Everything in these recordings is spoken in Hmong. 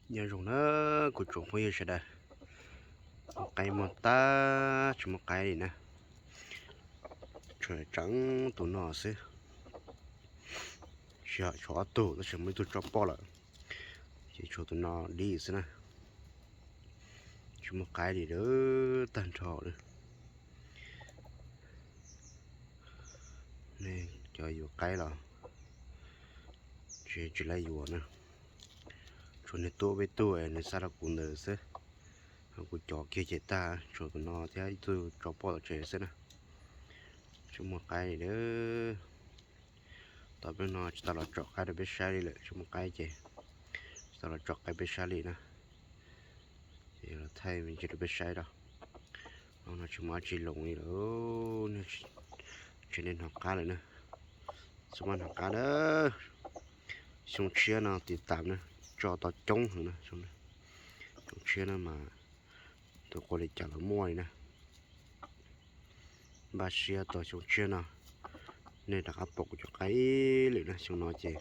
Nyob zoo na kuv tsoom phooj ywg sawv daws, muaj qaib muaj tag tsis muaj qaib li na, tseem tseem tus no xwb, tsis yog tshuav ob tug tab sis muaj ib tug tso poj lawm, ces tshuav tus no dib xwb na, tsis muaj qaib li lawm, tag nrho lawm. Nej cov yuav qaib los tsis, tsis laib yuav na, tshuav niag tub peb tug nws xa rau kuv ntawd xwb, kuv cov kiag ces tag, tshuav tus no thiab ib tug tso poj tom tsev xwb na, tsis muaj qaib li lawm. Tom peb no tsis tau los tsom qaib rau peb saib li lawm, tsis muaj qaib ces tsis tau los tsom qaib peb saib li na, ces los thaij me ntsis rau peb saib rau. Ob no tsis muaj dab tsi loos li lawm, tsis, nej hnov qab lawm na, tsis muaj hnov qab na. Xyoo tshiab no tiv tam na, tso tau coob heev na, xyoo tshiab no mas tus qua li cas los muaj li na. Npaj siab tau xyoo tshiab no nej rov qab pom kuv cov qaib ib lwm na, xyoo no ces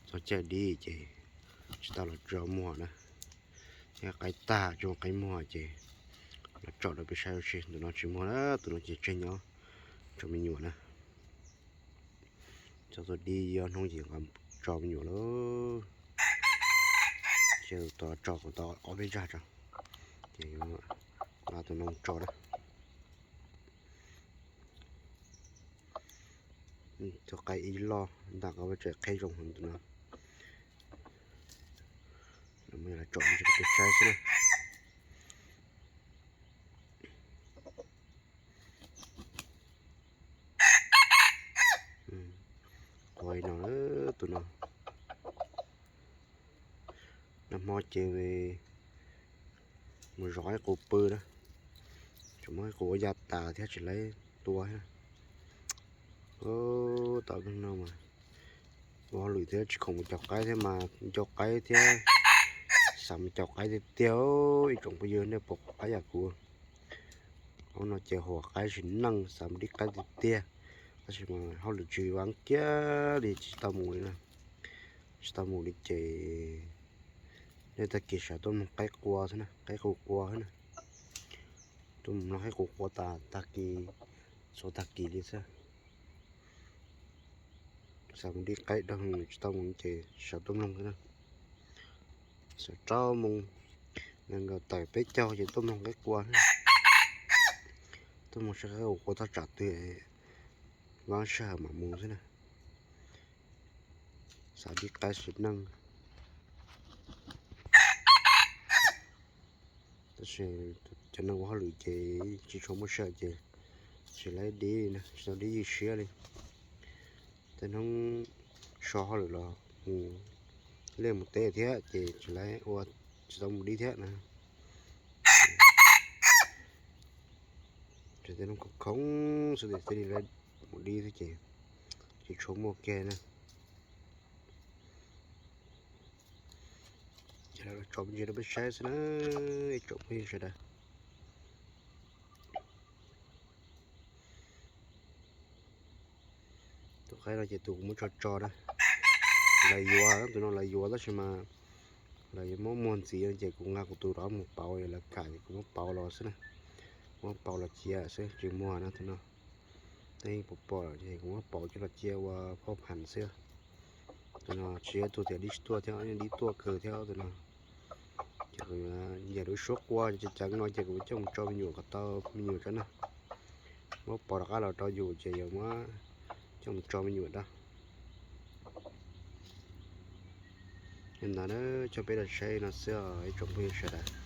txog caij dib ces tsis tau los tso muag na, thiab qaib tag tsis muaj qaib muag ces los tsom rau peb saib ua si. Tus no tsis muag na, tus no ces tseg nyob tso me nyuam na. Txog txog dib ob hnub ces nqa tso me nyuam lawm, ces tus tso kuv tau ob peb zag tso, ces nqa tus no tso na. Tus qaib ib loj ntag, qab tseem qheb zoo heev tus no. Los tsom ntsis rau peb saib xwb na. Qua no, tus no nag hmo ces mus zov qaib qus pw na, tseem muab qaib qus ua ya tas thiab tsis laib tua thiab. Tom no mas ua hauj lwm thiab tsis khoom mus caum qaib thiab mas ncau qaib thiab, xav mus caum qaib tiag tiag, ib tsoom phooj ywg nej puas pom qab yam kuv. Ob no ces huam qaib sim neej xav mus dib qaib tiag tiag, tab sis mas hauj lwm tsis vab kiag li tsis tau mus li na. Tsis tau mus li ces nej tag kis sawv tuaj mloog qaib qua xwb na, qaib qus qua xwb na. Tuaj mloog qaib qus qua tas tag kis, xuas tag kis li xwb. Xav mus dib qaib dab tsi tsis tau mus ces sawv tuaj mloog xwb na. Sawv rau moo nees nkaum tawm peb caug ces tuaj mloog qaib qua xwb. Tuaj mloog saib qaib qus qua thaj tsam twg, vab sij hawm mam mus xwb na. Xav dib qaib sim neej. Tab sis cov neeg ua hauj lwm ces tsis tshua muaj sij hawm ces tsis laib dib na, tsis tau dib ywj siab li. Tej hnub so hauj lwm los mus liaj mus teb thiab ces tsis laib ua, tsis tau mus dib thiab na. Ces tej hnub khoom khoom xwb ces thiaj li laib mus dib thiab ces tsis tshua muaj kiag na. Ces los tsom me ntsis rau peb saib xwb na, ib tsoom phooj ywg sawv daws. Tus qaib no ces tus kuv muab tso tso na, lawv yuav, tus no lawv yuav tab sis mas lawv yuav muab muag ntxiv no ces kuv nqa kuv tus rov mus pauv, lawv kam ces kuv muab pauv los xwb na. Muab pauv los cia xwb tsis muag na tus no. Nej puas pom ces kuv muab pauv coj los cia ua phauj pham xwb. Tus no tsis yog tus tias dib tsis tuaj thiab, dib tuaj kawg thiab tus no. Ces kuv yuav nyiam lub suab qua ceev ceev no ces kuv coj mus tso me nyuam kom tau me nyuam tso na. Muab pauv rov qab los rau yus ces yuav muab coj mus tso me nyuam rau. Li ntawd na, coj peb los saib no xwb os ib tsoom phooj ywg sawv daws.